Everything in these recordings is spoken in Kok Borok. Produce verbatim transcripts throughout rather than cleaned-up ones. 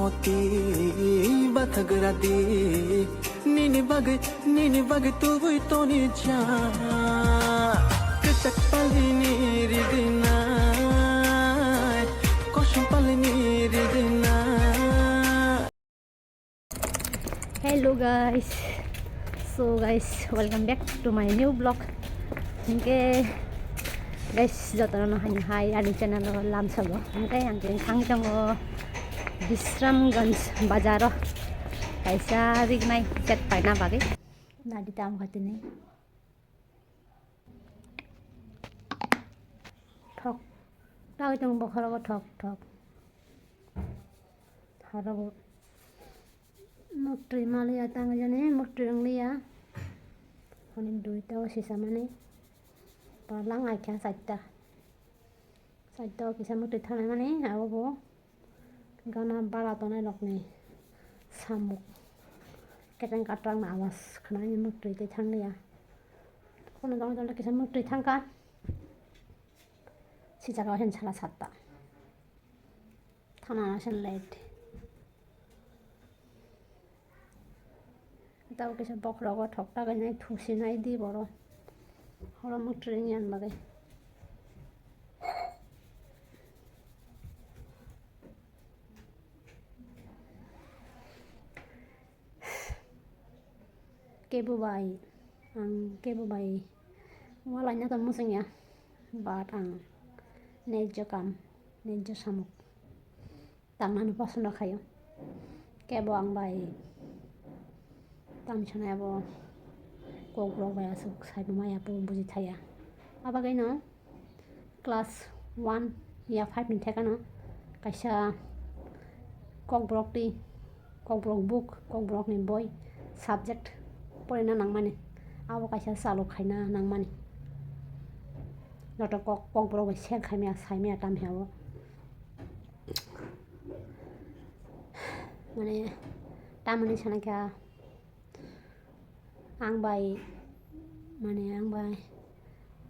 Oti bathagra di, nini bagwi, nini bagwi tubui toni cha. Kwchak palini rigina, kosom palini rigina. Hello guys, so guys, welcome back to my new vlog. Hingke guys, jotono hai hai ani channel o lamsabo. Hingke ang tini thang tongo Bisramganj bazaro kaisa rignai chat paina bagwi. Nadi tam khatini. Thok. Tagwi tongo bokhorogo thok thok. Horogo. Muktwi maliya tangwi jani muktwi wngliya. Hwnwi duita o sisa mani. Palang aikha chaita. Chaita o kisa muktwi thangnai mani abo bo. Gana bala tongnai rokni samung. Keteng katrang na awas khwnani muktwi twi thangliya. Kono dong dong kisa muktwi thangkha. Sijak o hin sala satta. Thana se late. Tabo kisa bokhorogo thokta gainai thusinai di boro. Horo muktwi wngya bagwi. Kebo bai, ang kebo bai walaina tong muchungya, but ang nejjo kam, nejjo samung tangnani posondo khaio. Kebo ang bai tamo sanai abo kokborok bai aswk saibo maya bo buji thaya. Abagwino class one ya five ni thekano kaisa kokborok twi, kokborok book, kokborokni boi subject porina nangmani, abo kaisa chalu khaina nangmani. Joto kok, kokborok bai share khaimaya, saimaya tamhiya o. Mane, tamoni sana kha. Ang bai, mane, ang bai,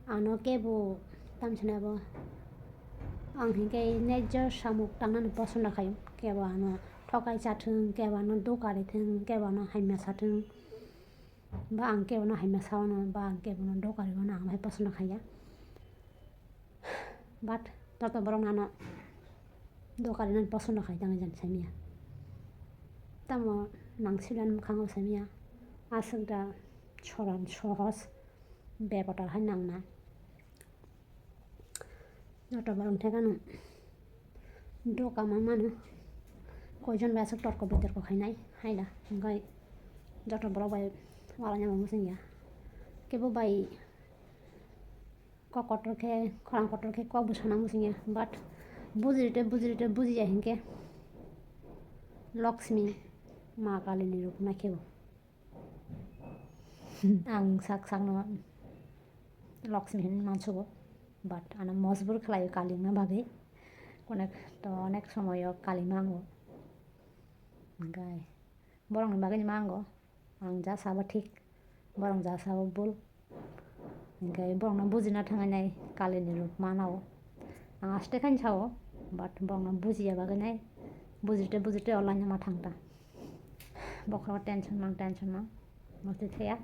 ano kebo tamsana bo, ang hinkhe nejjo samung tangnani posondo khaio. Kebo ano thokai chathwng, kebo ano dokari thwng, kebo ano hamya sathwng, ba ang kebono hamya saono, ba ang kebono dokari bono ang bai posondo khaiya. But joto borok nano dokarinani posondo khai tangwi jan saimanya. Tamo nang silan mwkhango saimanya. Aswk da soran sohos bepotar hai nangna. Joto borok thekano doka ma mano. Koijon bai aswk torko bitorko khainai haida. Hwnkhe joto borok bai walaina bo mwswngya. Kebo bai Kok kotor khe, khorang kotor khe kok bo sana muchungya. But bujirite, bujirite bujiya hinkhe Lakshmi Ma Kalini rup naikhe bo. Ang sak sakno Lakshmi hinwi mansugo. But ano mojbur khlaio Kali wngna bagwi. Onek to onek somoyo Kali mango. Hwnkhe borokni bagwino mango. Ang ja sabo thik, borok ja sabo bul. Hwnkhe borokno bujina thangwi nai Kalini rup manao. Ang aste khaino sao, but borokno bujiya bagwi nai, bujite bujite o laina ma thang ta. Bokhorogo tension mang, tension mang, mostly thaya.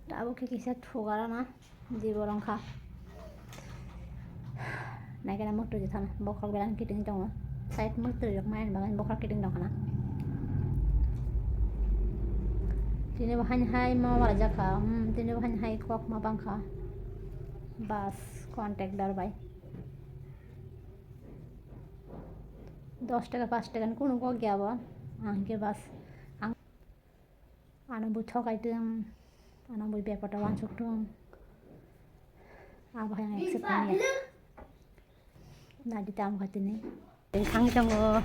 Tabuk khe kisa thugarana. Di borok wngkha. Naikhe na mwktwi di thana. Bokhorok belai kiting tongo. Side mwktwi rok maya ni bagwi bokhorok kiting tongkha na. Tini bo haini hai ma walaijak kha. Hmm, tini bo haini hai kok ma bangkha. Bas, contractor bai. Dos taka, pash taka ni kunu kok ya bo. Ang hinkhe bas. Ang Ano bui thokai tong, ano bui bepota wansuk tong. Abo hai ang accept khamya. Nadi tam khatini. Thang tongo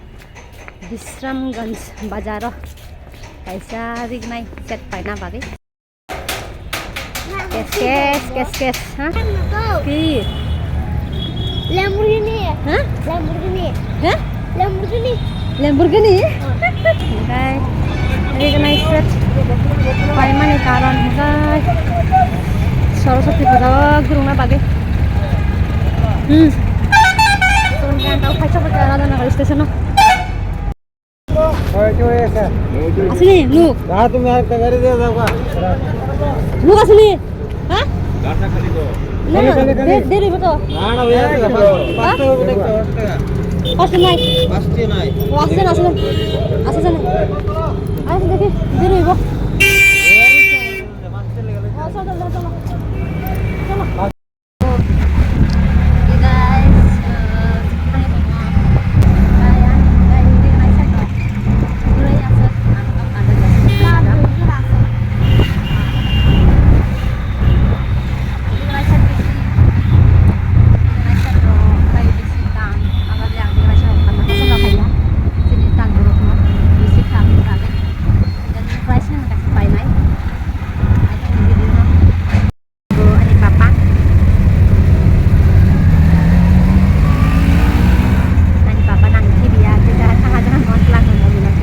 Bisramganj bazaro kaisa rignai chat paina bagwi. Kes, kes, kes, kes, ha? Ki? Lamborghini. Ha? Lamborghini. Ha? Lamborghini. Lamborghini? Oh. Hwnkhe rignai set paimani karon hwnkhe Saraswati puja o gurungna bagwi. Hmm. Chwng gantao phai Radhanagar station. Asini, nuk. Asini? Ha? Na, na, de-, deri boto. Ha? Paste nai. Paste nai. O, asini, asini. Asini, asini. Asini, deri bo. O, cholo, cholo, cholo. Cholo. Hey guys, uh, sekarang ini mau kaya, kaya ini naik satu. Dulu ya, satu, mantap, ada satu. Ini naik satu. Ini naik satu, kayak di sini, tang. Apa dia, di naik satu, tang. Kosong apa ya? Sini, tang, dulu, no. Di sini, tang, tang. Dan price-nya kasih painai. Ayo, ini dulu. Bo ani papa. Ani papa nang kiri ya, kita tengah-tengah mau pulang mau bilang.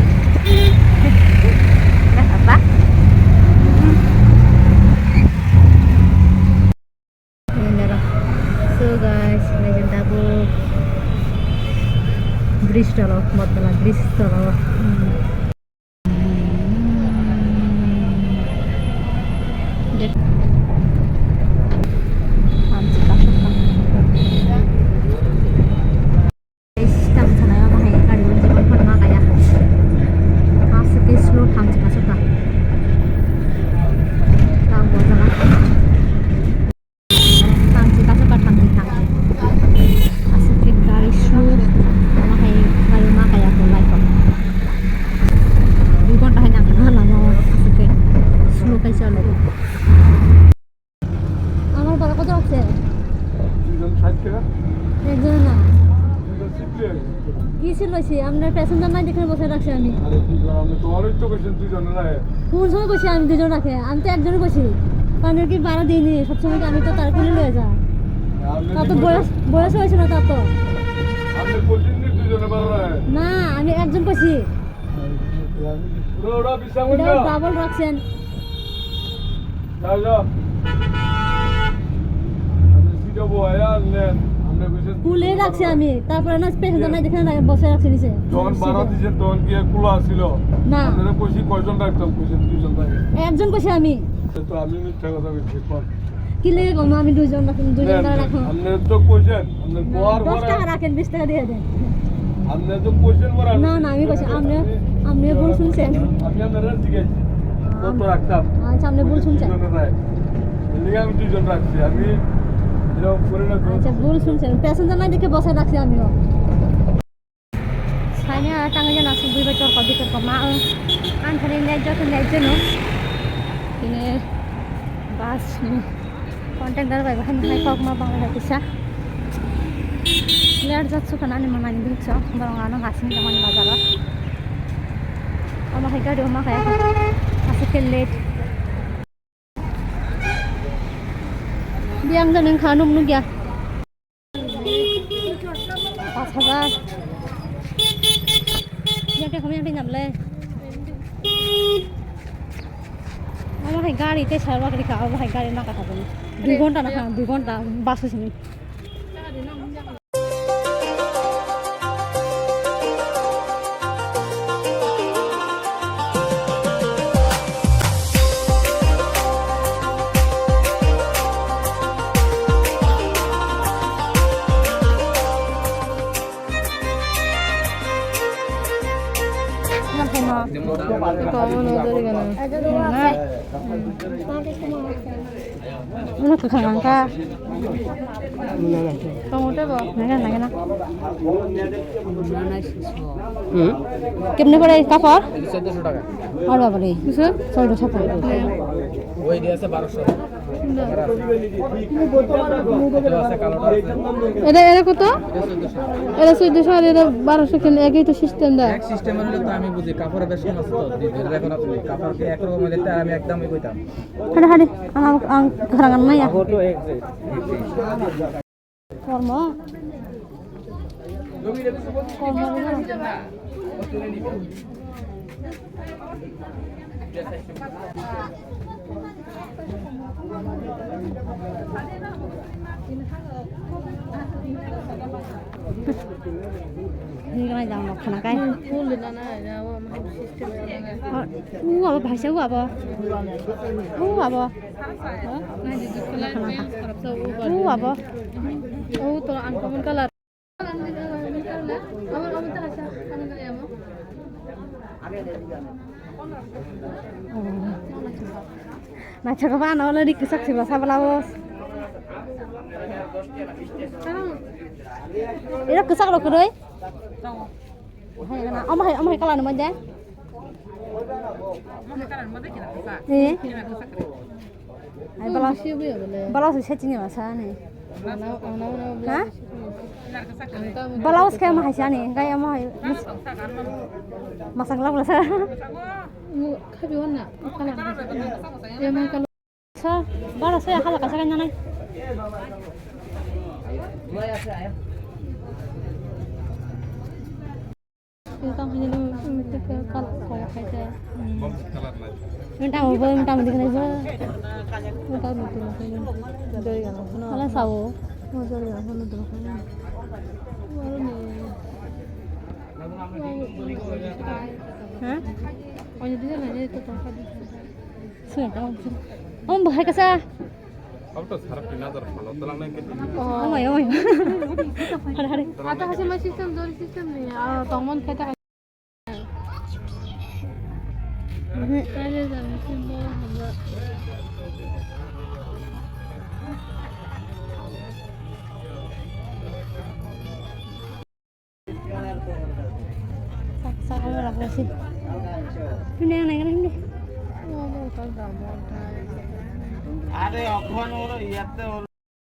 Dah apa? So guys, legend tabuk. Bridge tolo, Bottola bridge tolo. Hmm. Thamchi kaisa ba thamchi thang. Aswk khe gari slow, omo hai gari ma kaya ko lai ko. Dui ghonta hai nang lama o aswk khe slow khai chalo. Amar bara koto rokse? Duijon side khe. Ekjon na. Duijon seat loi. Ki seat loisi? Amne passenger nai dekhne bosai rakse ami. আরে কি করা, আমি তোমারই তো কইছেন দুইজন রাখে। কোন সময় কইছি আমি দুইজন রাখে? আমি তো একজনই কইছি। কারণ কি বারো দিনই, সব সময় কি আমি তো তার কোলে লয়ে যা। আপনি তার তো কি বয়স, বয়স হয়েছে না তার তো। আপনি কইছেন কি দুইজনে বারো রাখে? না, আমি একজন কইছি। ওরা, ওরা বিশ্রাম এটা করো। ডাবল রাখছেন। যাও, যাও। আপনি সিটে বয়া আনলেন, আপনি কইছেন কুলে রাখছি আমি, তারপরে না পেছন জানাই দেখে না বসে রাখছি নিচে। যখন বারো দিছেন, তখন কি এক কুলা ছিল? না। আপনারা কইছি কয়জন রাখতাম? কইছেন দুইজন রাখে। একজন কইছি আমি। তো আমি মিথ্যা কথা কইছি, কোন? কি লেগে কম আমি দুইজন রাখুন, দুইজন না, করে না, রাখুন। আপনি তো কইছেন, আপনি না, কোয়ার দশ পরে টাকা রাখেন, বিশ টাকা দিয়ে দেন। আপনি তো কইছেন পরে আমি না, না, আমি কইছি, আপনি, আপনি ভুল শুনছেন। আমি আপনারা জিজ্ঞেস কত রাখতাম? আচ্ছা, আপনি ভুল শুনছেন। দুইজনে রাখ। এর লিগে আমি দুইজন রাখছি, আমি এরকম করি না তো। আচ্ছা, ভুল শুনছেন। প্যাসেঞ্জার নাই দেখে বসায় রাখছি আমিও। Saina tangwi jana aswk bui bai torko bitorko ma ang. Ang thani nai joto nai jeno. Tini bus ni conductor bai bahai nai kok ma bang hai kisa. Late jat sukha nani manani bihik so borong ano hasing tongmani bazar o. Omo hai gari o ma kaya aswk khe late. Biyang jani wngkha nuk nukya. Pash hajar. Yang teh kami yang teh nyamle. Abo hai gari tei salwa gari ka, abo hai gari ma kata bani. Dui ghonta na kha, dui ghonta bus sini. Ano kwkhwrang ang kha. Tong tei bo. Naga, naga na. Hmm. Kemne pore kapor? চোদ্দশো টাকা। Ar baba re. Kisu? চোদ্দশো টাকা। ওই দিয়ে আছে বারোশো। এটা আছে, কালোটা আছে। এটা, এটা কত? এটা চোদ্দশো। এটা চোদ্দশো আর এটা বারোশো কেন? একই তো সিস্টেম দেয়। এক সিস্টেম হলে তো আমি বুঝি, কাপড়ে বেশ কম আছে তো। দুই ধরে রাখো না তুমি। কাপড় কি একরকম হইলে তো আমি একদমই কইতাম। Hari, hari, ang, ang karangan na ya. Kormo. Kormo. Hinwi jang no khana kai. Full na na ya, wa ma system na na. U abo bhai se u abo. U abo. U abo. U to uncommon color. Naithok ba ano le ri kwchak se bwsa bwla o. Iro kwchak rok kwrwi. Omo hai, omo hai colour ni mode. Eh. Ai bala, bala se setting ni masa ni. Ha? Bala os kaya mahai sani, kaya mahai. Masang lab lasa. Khabi wana, kala. Sa, bara sa ya hala kasa kanya nai. Tang hini dum, tang kal kol khai ta. Tang bo, tang di khnai bo. Tang di khnai bo. Doi ga. Hala sao. Mo doi ga, mo doi ga. Ha? Oye, dile na, ye to tong kha di. Sui, tang sui. Om bahai kasa. Abo to sarap tin hajar palo, talang nang kete. Omai, omai. Hare, hare. Ata hasi ma system, dori system ni. Ah, tongmon khaita. Mhm. Kale jam sim bo hamba. Sak, sak, amo rok nasi. Ini yang naik ini. Are, okon oro, iya te oro.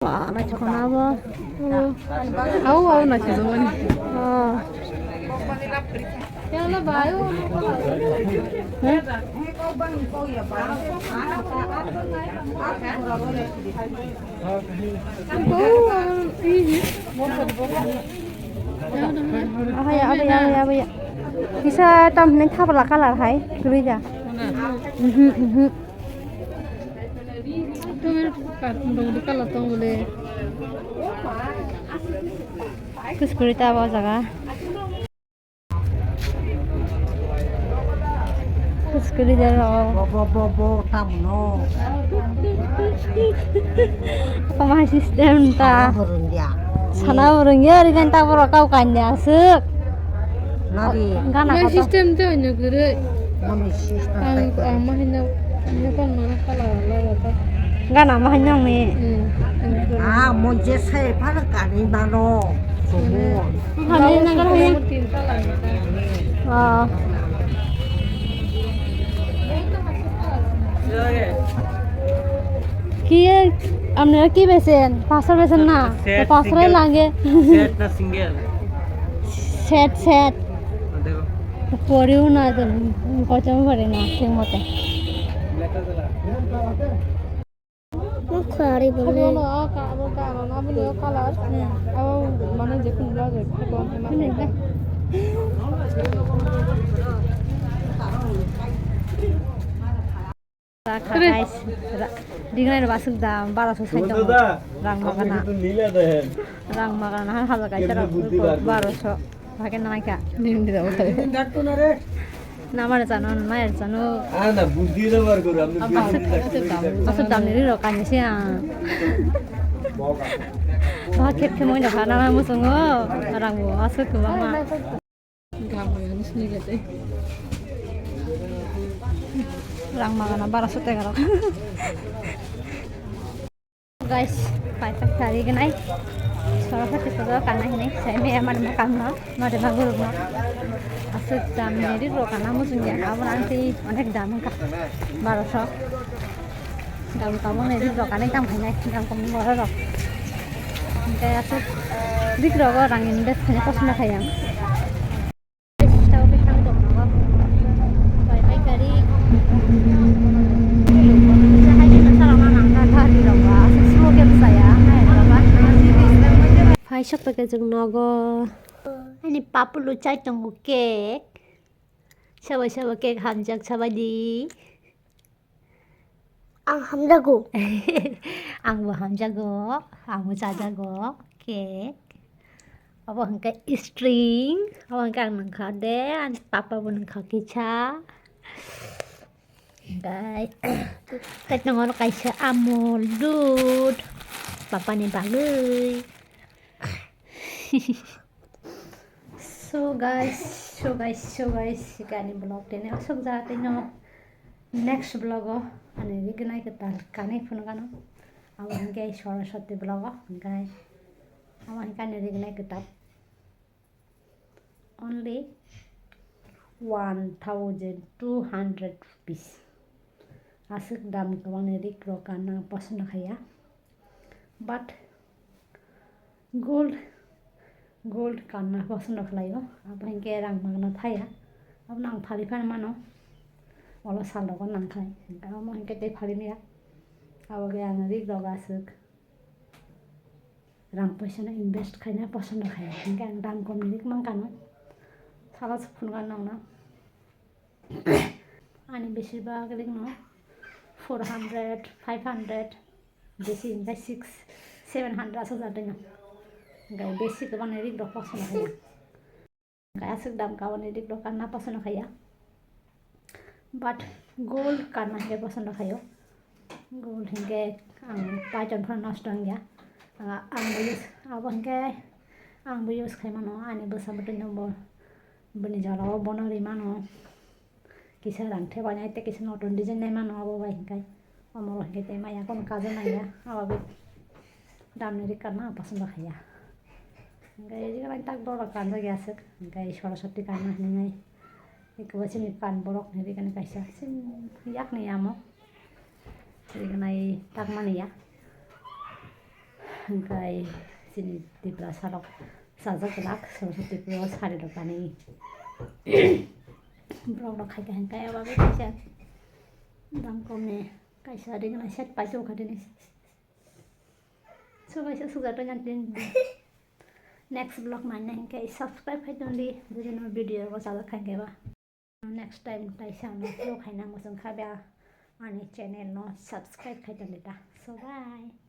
Wah, naik sekolah apa? Au, au, naik sekolah ni. Oh. Yang lah bayu. Hah? Abaya, abaya, abaya, abaya. Kisa tam hwnwi thabla colour hai kwrwi da. Mhm, mhm. Kwrwi ta o jaga. School leader rok. Bo, bo, bo, bo, tamo no. Tamo hai system ta. Sana burung dia. Sana burung ya, ri kan ta borok kau kanya aswk. Nari. Gana. Mai kotor. System te onyo gurui. Moni system. Ang, ang mahino, ano kan mana kala ala kata. Gana mahino ni. Hmm. Ah, monje sai phano kani mano. Sobo. Hane nang kala ya. Oh. Ki, amne ki besen? Pasar besen na? Set, to pasar single. Lage. Set na single? Set, set. Dekho. Poriu na to, kochom pore na, thik mote. Mukha ari bole. Abo no, ah, ka-, abo ka-, abo no, abo no, color. Hmm. Abo mane jekun blouse, ekta bon, hmm. Guys, ra-, ringnai rok aswk dam, baro so saichung. Rang magana. Rang magana, ha, hajar kaisa rok, baro so. Bhage nai kha. Din din abo thai. Namar chano, nai chano. Ah, na, buddhi na bar guru, amne buddhi na. Aswk dam ni ri rok kanya se ang. Ba khep khep moi da khana musungo, rang bo aswk kwbangma. Rang magana bara so tega rok. Guys, pai pai tari ganai. Sora pati ko kana hinai, sai me amar ma kam na, ma de ma guru ma. Aswk dam ni ri rok kana muchung ya, abo nanti onek dam ka. Baro so. Dam kamo ni ri rok kana tam hinai, dam kamo boro rok. Hinai aswk ri rok rang invest hinai kosna khayang. Phai sok pai khe chwng nogo. Ani papulu chai tongo cake. Sobo sobo cake hamjak sabaidi. Ang hamjago. Angbo hamjago, angbo chajago, cake. Abo hwnkhe string, abo hwnkhe ang nangkha de, ani papa bo nangkha kisa. Hwnkhe tei tongo oro kaisa Amul dudh, papa ni bagwi. So guys, so guys, so guys, ani vlog tini aswk ja tei no next vlog o ani rignai kwtal kanwi phunukano. Abo hwnkhe Saraswati vlog o hwnkhe abo hwnkhe ani rignai kwtal. Only one thousand two hundred rupees. Aswk dam kwbangni rik rok kanna posono khaiya. But gold, gold kanna posono khlaio. Abo hinkhe rang magna thaya. Abono ang phali phan mano. Olo sal rogo nangkhai. Hinkhe amo hinkhe tei phali maya. Abo khe ang rik rok aswk rang poisa no invest khaina posono khaiya. Hinkhe ang dam komni rik mankha no. Salo se phunukha nokno. Ani besibak rik no four hundred, five hundred, besi hinkhe six, seven hundred aswk ja twi no. Hinkhe besi kwbangni rik rok posono khaiya. Hinkhe aswk dam kwbangni rik rok kanna posono khaiya. But gold kanna hinkhe posono khaio. Gold hinkhe ang paiton phano nosto wngya. Ah, ang bo use, abo hinkhe ang bo use khai mano, ani bwsa bwtwi no bo, bini jora o bono ri mano. Kisa rang thebani hai tei kisa notun design nai mano abo bai hinkhe. Omo rok hinkhe tei maya kono kaja naiya, abo bai damni rik kanna ang posono khaiya. Hinkhe rijak nai tak borok kanjak ya aswk, hinkhe Saraswati kanna hinwi nai. Eko chini kan borok ni rik ani kaisa chini yakni amo rik nai tak mani ya. Hinkhe chini Tiprasa rok sajak glak Saraswati puro sari rok ani. Borok rok khai khai hinkhe abo bai kaisa dam kom ni kaisa rik nai set paisok kha tini. So guys, aswk ja twi nang tini. Next vlog naina hinkhe subscribe khai tongdi, jodi no video rok sajak khai hinkhe ba. Next time taisa no vlog khaina muchung kha ba ani channel no subscribe khai tongdi ta. So bye.